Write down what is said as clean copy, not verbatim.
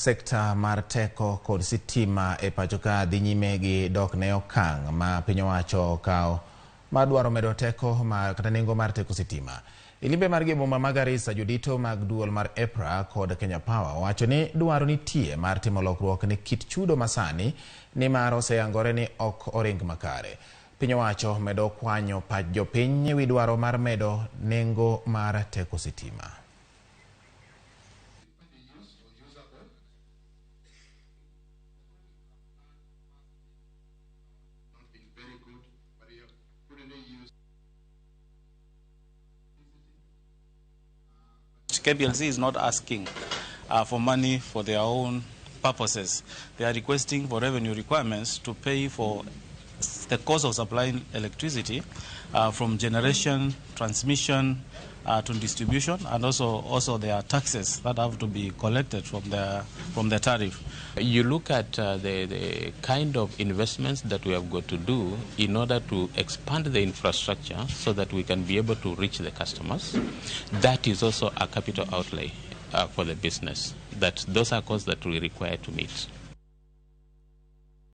Sekta mar teko kod sitima e pacho ka dhi nyime gi dok ne okang' ma piny owacho okawo mar dwaro medo teko mar kata nengo mar teko sitima. E limbe margi e boma ma Garissa, jodito mag duol mar EPRA kod Kenya Power wacho ni dwaro nitie mar timo lokruok ne kit chudo masani nimar oseyangore ni ok oring makare. Piny owacho medo kwanyo pach jopiny ewi dwaro mar medo nengo mar teko sitima. KPLC is not asking for money for their own purposes. They are requesting for revenue requirements to pay for the cost of supplying electricity from generation, transmission to distribution, and also there are taxes that have to be collected from the tariff. You look at the kind of investments that we have got to do in order to expand the infrastructure so that we can be able to reach the customers. That is also a capital outlay for the business. That those are costs that we require to meet.